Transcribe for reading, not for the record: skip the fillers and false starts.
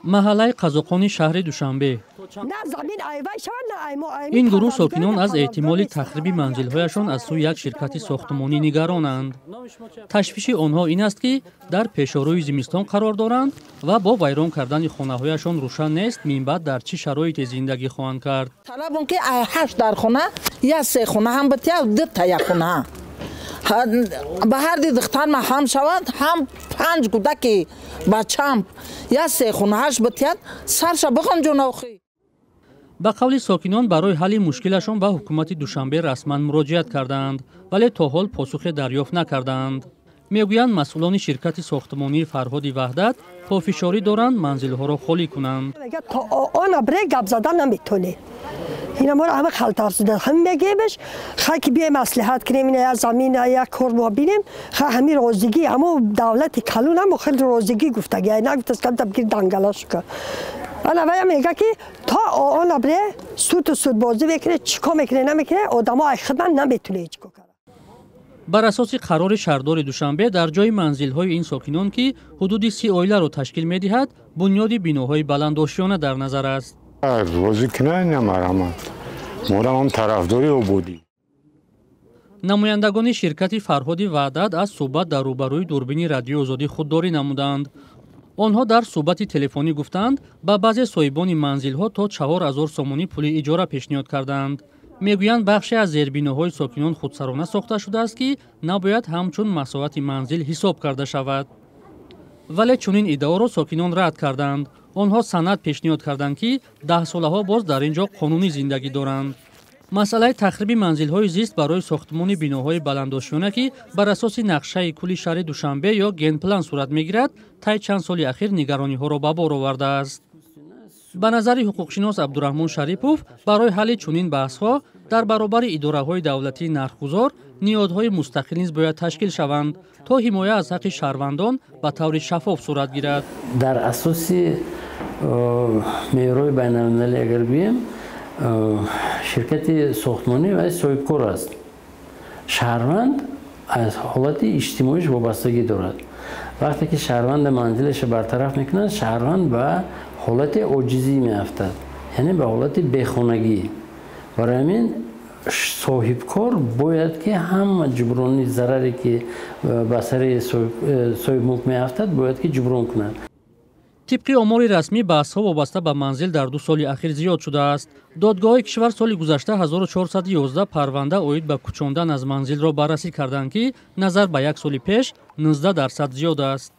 Маҳаллаи Қазоқони шаҳри Душанбе. Ин гурӯҳ сокинон аз эҳтимоли тахриби манзилҳояшон аз сӯи як ширкати сохтмонӣ нигаронанд. Ташвиши онҳо ин аст, ки дар пешорӯи зимистон қарор доранд ва бо вайрон кардани хонаҳояшон рӯшан нест, минбаъд дар чӣ шароите зиндагӣ хоҳанд кард. Талабон ки ай ҳашт дар хона я се хона ҳам битя, дута як хона ба ҳар ди духтарма ҳам шаванд, ҳам панҷ кӯдаки бачаам я се хонаҳаш битяд, сарша бихонҷонаохи. Ба қавли сокинон, барои ҳалли мушкилашон ба ҳукумати Душанбе расман муроҷиат кардаанд, вале то ҳол посухе дарёфт накардаанд. Мегӯянд, масъулони ширкати сохтмонии «Фарҳоди Ваҳдат» пофишорӣ доранд манзилҳоро холӣ кунанд. То она бре гап зада наметонӣ. Ина моро ҳама халтарсида, ҳами мегемеш, хай ки биёем, маслиҳат кунем, ина я замина, як кор мо бинем. Хай, ҳами розигӣ ҳамо давлати калун ҳамо хеле розигӣ гуфтаги, нагуфтаст кам табгир дангала шука. Ана вая мега, ки то она бре суду судбозӣ мекуне, чӣ кор мекуне, намекуне, одамо ай хидмат наметуне ҳеҷ кор. Бар асоси қарори шаҳрдори Душанбе, дар ҷои манзилҳои ин сокинон, ки ҳудуди 30 оиларо ташкил медиҳад, бунёди биноҳои баландошёна дар назар аст. Розӣ кунанд, марҳамат, моram тарафдори ободӣ. Намояндагони ширкати «Фарҳоди Ваҳдат» аз суҳбат дар рӯбарӯи дурбини Радиои Озодӣ худдорӣ намуданд. Онҳо дар суҳбати телефонӣ гуфтанд, ба баъзе соҳибони манзилҳо то 4000 сомонӣ пули иҷора пешниҳод кардаанд. Мегӯянд, бахше аз зербиноҳои сокинон худсарона сохта шудааст, ки набояд ҳамчун масоҳати манзил ҳисоб карда шавад. Вале чунин иддаоро сокинон рад карданд. Онҳо санад пешниҳод карданд, ки даҳсолаҳо боз дар ин ҷо қонунӣ зиндагӣ доранд. Масъалаи тахриби манзилҳои зист барои сохтмони биноҳои баландошёна, ки бар асоси нақшаи кулли шаҳри Душанбе ё генплан сурат мегирад, тай чанд соли ахир нигарониҳоро ба бор овардааст. Ба назари ҳуқуқшинос Абдураҳмон Шарипов, барои ҳалли чунин баҳсҳо дар баробари идораҳои давлатии нархгузор ниҳодҳои мустақил низ бояд ташкил шаванд, то ҳимоя аз ҳаққи шаҳрвандон ба таври шаффоф сурат гирад. Дар асоси меъёрҳои байналмилалӣ агар гӯем, ширкати сохтмонӣ ва соҳибкор аст. Шаҳрванд аз ҳолати иҷтимоиш вобастагӣ дорад. Вақте ки шаҳрванда манзилаша бартараф мекунад, шаҳрванд ба ҳолати оҷизӣ меафтад, яъне ба ҳолати бехонагӣ. Барои ҳамин соҳибкор бояд ки ҳама ҷуброни зараре, ки ба сари соҳибмулк меафтад, бояд ки ҷуброн кунад. Тибқи омори расмӣ, баҳсҳо вобаста ба манзил дар 2 соли ахир зиёд шудааст. Додгоҳҳои кишвар соли гузашта 1411 парванда оид ба кӯчондан аз манзилро баррасӣ карданд, ки назар ба як соли пеш 19% зиёд аст.